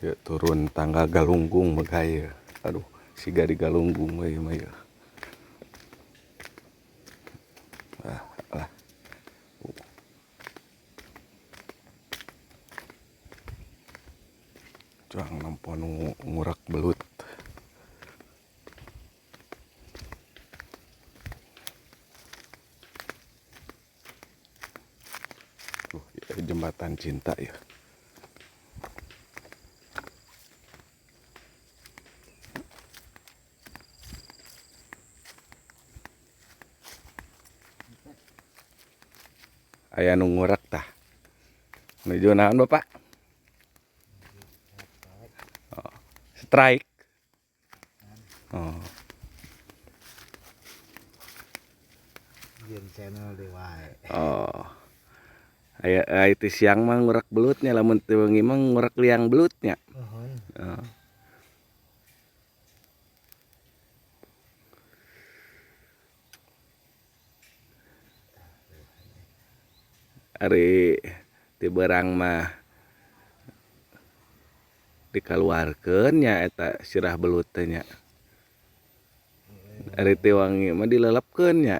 Ya, turun tangga galunggung megah ya. Aduh, siga di galunggung we mah ya. Ah, lah. Cuang nempo nu ngurak belut. Tuh, ya, jembatan cinta ya. Aya nu ngurak tah. Nuju naon Bapak? Oh, strike. Oh. Jieun channel deui wae. Oh. Aya aya ti siang mah ngurak belutnya, lamun teu wengi mah ngurak liang belutnya. Nuhun. Oh. Ari ti berang mah dikaluarkeun nya eta sirah belut teh nya. Ari ti wangi mah dilelepkeun nya.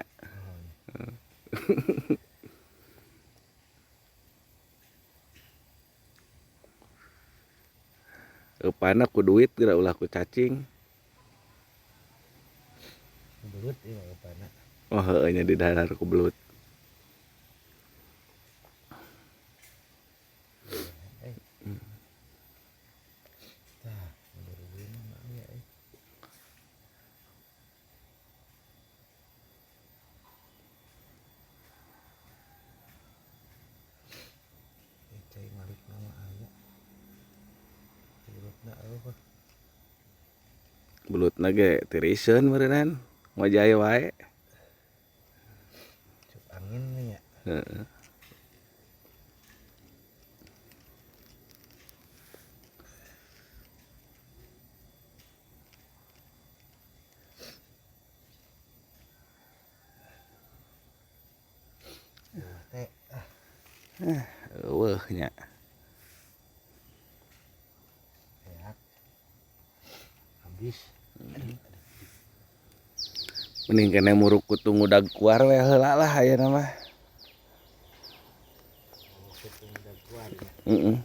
Eupana ku duit geura ulah ku cacing. Belut ieu mah eupana. Oh heueuh nya didahar ku belut. Belutna ge tiriseun meureunnan ngojay wae. Cuk angin nya. Heeh. Teh. Eueuh nya. Habis. Mending kene muruk kutu ngudag kuar we heula lah ayeuna mah. Kutu ngudag kuar ya. Heeh.